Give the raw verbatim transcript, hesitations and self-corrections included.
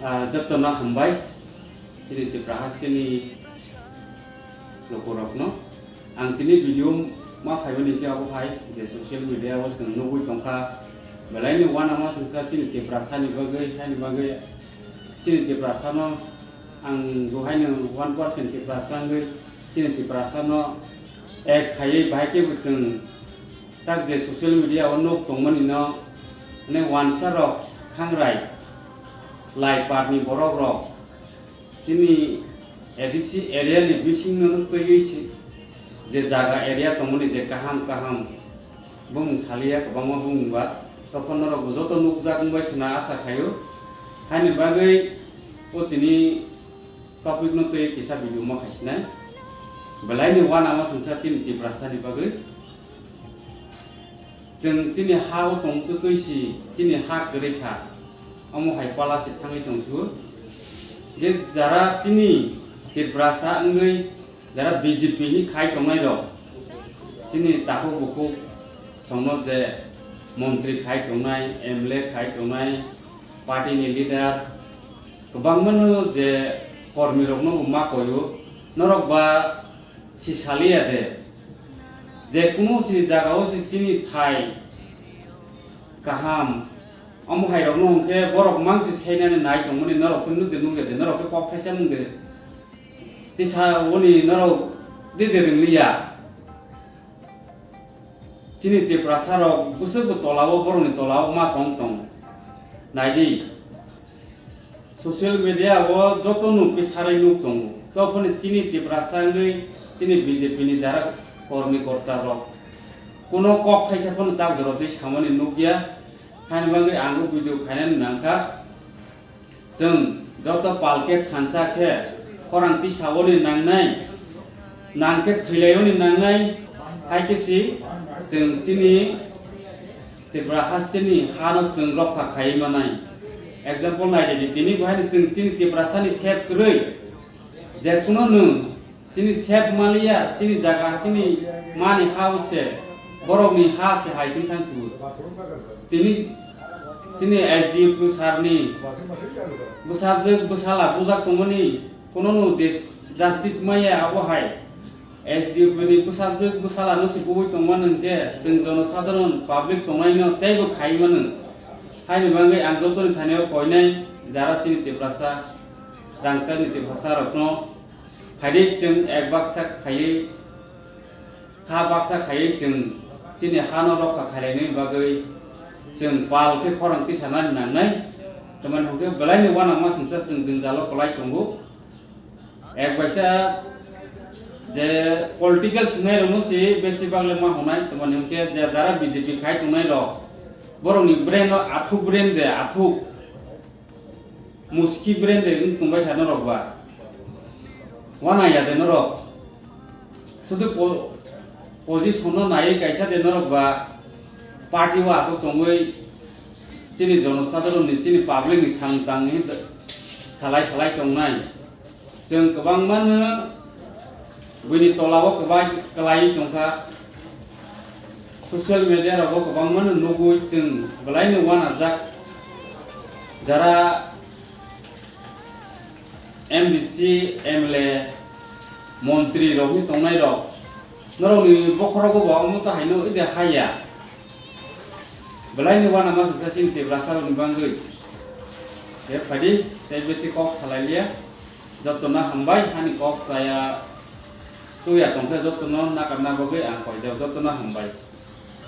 Ah, jotono hambai, chini Tipra hasteni lukurokno. Ang tini video ma phaimani khe abo hai je social media o chwng nugwi tongkha, belaini uanama chwngsa chini Tiprasani bagwi, haini bagwi chini Tiprasano ang duhaino one percent Tiprasa wngwi chini Tiprasano ek khaiwi bahai khe bo chwng tak je social media o nuk tongmani no, ne wansa rok khangrai lai parni borok rok chini A D C area ni bising no nuk twi si je jaga area tongmani je kaham kaham bumung saliya kwbangma bumung ba tokon norok bo joto nukjak wngbai khna asa khaio. Haini bagwi o tini topic no twi kisa video ma khaisinai. Belaini uanama chwngsa chini Tiprasani bagwi. Chwng chini ha o tong twi twi si chini ha kwrwi kha. Omo hai pala se thangwi tong su. Je jara chini Tiprasa wngwi jara B J P hi khai tongnai rok. Chini takhuk bukhuk songno je montri khai tongnai, M L A khai tongnai, party ni leader, kwbangma no je kormi rokno bo ma koyo, norok ba si saliya de, je kuno si jaga o si chini thai kaham, omo hai rokno hwnkhe borok mang si sainani nai tongmani norok khe nukde nukya de, norok khe kok thaisa mung de, tisa oni norok de de ringliya. Chini Tiprasa rok bwswk bo tola o, borok ni tola o ma tong tong. Nai di. Social media o joto nuk khe sarai nuk tongo. Tophoni chini Tiprasa wngwi chini B J P ni jara kormi korta rok kuno kok thaisa phano tak jora twi samani nukya. Haini bagwi ang o video khainani nangkha. Chwng joto pal khe thansa khe khorang tisao ni nangnai, nang khe thwilaio ni nangnai, hai khe si chwng chini Tripura hasteni hano chwng rokha khaiwi manai. Example nai di, tini bo haino chwng chini Tiprasani sep kwrwi, je kuno nwng chini sep maliya, chini jaga, chini mani ha o se, borokni ha se hai chwng thang sibu. Tini chini S D P sir ni bwsajwk bwsala bujak tongmani kuno no des-, justice maya abo hai. S D P ni bwsajwk bwsala no se bugwi tongmani hwnkhe chwng jonosadharon public tongnai no teibo khai mano. Haini bagwi ang jotoni thani o koinai jara chini Tiprasa, rangchak ni Tiprasa rokno phaidi chwng ek baksa khaiwi, kha baksa khaiwi chwng chini hano rokha khailainani bagwi chwng pal khe khorang tisanani nangnai. Tamani hwnkhe belaini uanama chwngsa chwng jwngjalo kwlai tongo. Ek baisa je political thwngnairokno se besi bagle ma hwnai, tamani hwnkhe je jara B J P khai tongnairok, borokni brain no athuk brain de, athuk. Muski brand de wng tongbai kha norok ba. Wana ya de norok. Sudu po-, position no naiwi kaisa de norok ba. Party o aswk tongwi chini jonosadharon ni, chini public ni samung tangwi salai salai tongnai. Chwng kwbangma no buini tola o kwbai kwlaiwi tongkha. Social media rogo kwbangma no nugwi chwng belai no uanajak. Jara M D C, M L A, montri rok wngwi tongnai rok, norok ni bokhorogo bo omo to haino ide haya. Belai ni uanama chwngsa chini Tiprasa rok ni bagwi. Tei phaidi, tei besi kok salai liya. Jotono hambai, ani kok chaya, chuya tongkhe jotono nakarna bagwi ang koijak, jotono hambai.